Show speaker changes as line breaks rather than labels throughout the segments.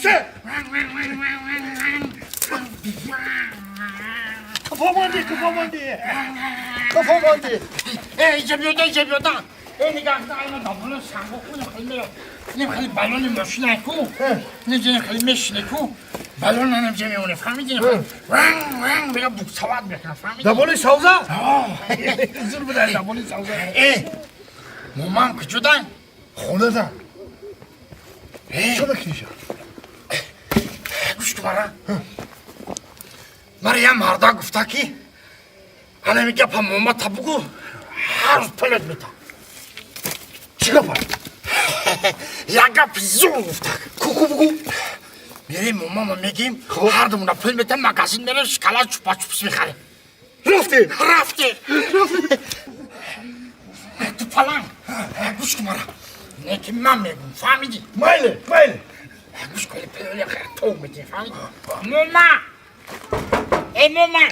Се. Қафо монди, қафо монди. Қафо монди.
Э, иҷа биёда, иҷа биёда. Э, нигаҳ кун, айна даболо санго кун, хеле меро. Нем хеле балони мошина ку. Не хеле мешине ку. Балон нем ҷа мемоне, фаҳмидӣ? Ванг ванг мега буксават мекунам, фаҳмидӣ?
Даболи савза? Зур будай даболи савза.
Э, момам куҷодан?
Хонадан.
Э,
Чо мекуниша?
Гӯш кун мара. Мара як марда гуфта ки ана гапа мома та бугу, ҳар рӯз пулет метам.
Чӣ гапа?
Як гапи зур гуфта.
Куку бугу.
Мерем, момама мегим,
Хоб.
ҳар думона пул метам, магазин мерем, шоколад, чупа-чупс мехарем.
Рафтем.
Рафтем. Ту паланг, гӯш кун мара. Не ки ман мегум, фаҳмидӣ?
Майле, майле.
Гӯш кун, пули то метем, фаҳмидӣ? Мома! Э, мома!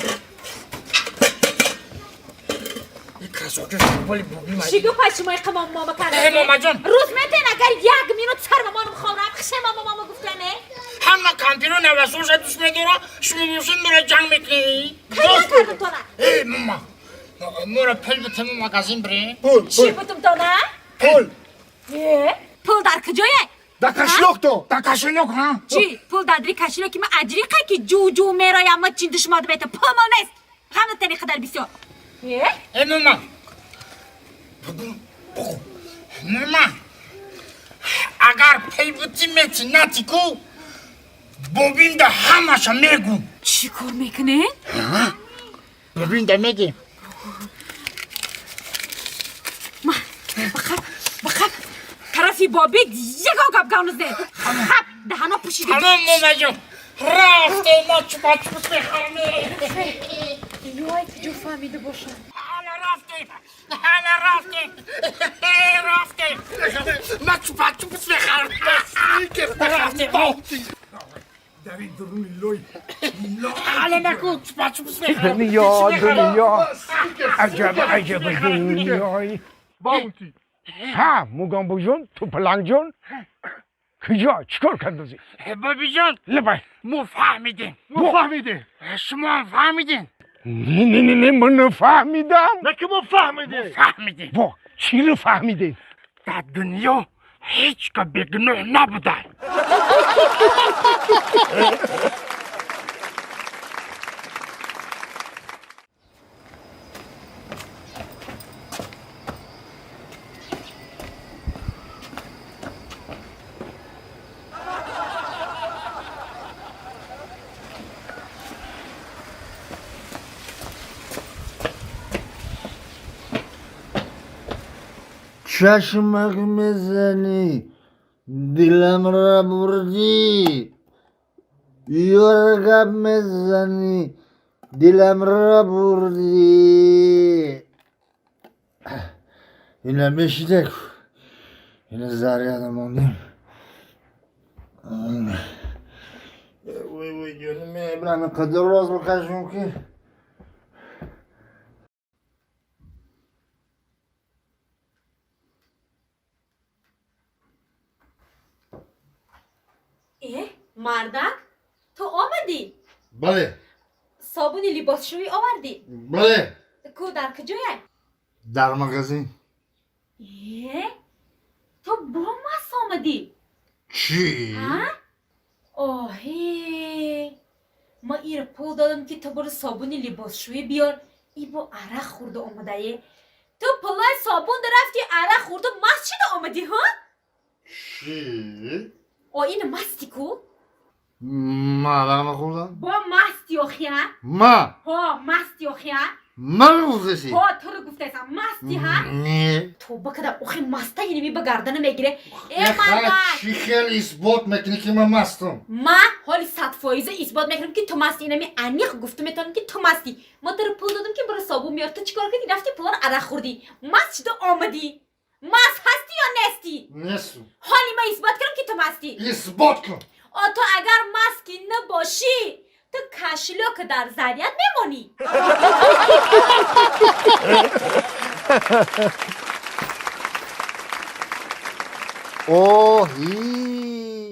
Чӣ гапа шумо иқа мама карда?
Э, мамаҷон.
Рӯз метен, агар як минут сар мамонам ховрам, хише мама мама гуфтане?
Ҳама кампиро навасоша дӯст медора, шумо бошед мора ҷанг мекунӣ.
Кайя кардам тона?
Э, мама, мора пул битему, магазин бирем.
Пул,
Чӣ
пул.
бутум тона?
Пул.
Э, пул дар куҷое?
Да кошелёк то.
Да кошелёк, ҳа?
Чӣ? Пул дадри кошелёк ки ма аҷриқа ки ҷу-ҷу мероям, ма чин душмад бета. Пул мол нест. Ғам натани қадар бисёр. Э?
Э, мама. Бугу, бугу. Мама, агар пул бути мети нати ку, бобинда ҳамаша мегум.
Чӣ кор мекунед?
Бобинда мегем.
Ма, бақаб, бақаб. Тарафи бобит ягон гап гавнузе. Хап, даҳано пӯшида.
Тамом, мамаҷон. Рафтем, ма чупа-чупс мехарем.
Ёй, куҷо фаҳмида бошам?
Ана рафтем. Ана рафтем. Рафтем. Ма чупа-чупс мехарем. Рафтем.
Дар ин дуруни лой.
Ҳала наку, чупа-чупс мехарем.
Дунё, дунё, аҷаб аҷаб дунёй.
Баунти.
Ҳа, Мугамбуҷон, ту палангҷон, куҷо чӣ кор кардозӣ?
Бобиҷон,
Лабай.
мо фаҳмидем.
Мо фаҳмидем.
Шумо ҳам фаҳмидем?
Не, не, не, не, ман нафаҳмидам.
На ки мо фаҳмидем.
Фаҳмидем.
Во, чиро фаҳмидем?
Дар дунё ҳеҷ ка бегуноҳ набуда.
Чашмак мезанӣ, дилам ра бурдӣ. Ёр, гап мезанӣ, дилам ра бурдӣ. Ина мешидек, ина заряда мондем. Вой, вой, ҷоним, мебрами қадар роз бикашм ки.
Э, мардак, ту омадӣ?
Бале.
Собуни либосшӯӣ овардӣ?
Бале.
Ку дар куҷое?
Дар магазин.
Э, ту бо мас омадӣ?
Чӣ?
А? Оҳе, ма ира пул додам ки ту буро собуни либосшӯӣ биёр, и бо арақ хӯрда омадае. Ту пулай собун рафти, арақ хӯрда, маст шуда омадӣ, ҳа?
Чӣ?
О, ина масти ку.
Ма арақ нахӯрдам.
Бо масти охи, ҳа?
Ма.
Ҳо, масти охи, ҳа?
Маро гуфтаси?
Ҳо, туро гуфтаесам, масти, ҳа?
Не.
Тоба када, охи маста инами ба гардана мегире. Э, мардак.
Чӣ хел исбот мекунӣ ки ман мастам?
Ма ҳоли 100% исбот мекунам ки ту масти. Инами аниқ гуфта метавонам ки ту масти. Ма туро пул додам ки буро собун биёр, ту чӣ кор кардӣ? Рафти, пулро арақ хӯрдӣ, маст шуда омадӣ. Маст ҳастӣ ё нестӣ?
Нестам.
Ҳоли ма исбот кардам ки ту мастӣ.
Исбот кун.
О, ту агар маст ки набошӣ, ту кошелёк дар заряд мемонӣ.
Оҳи.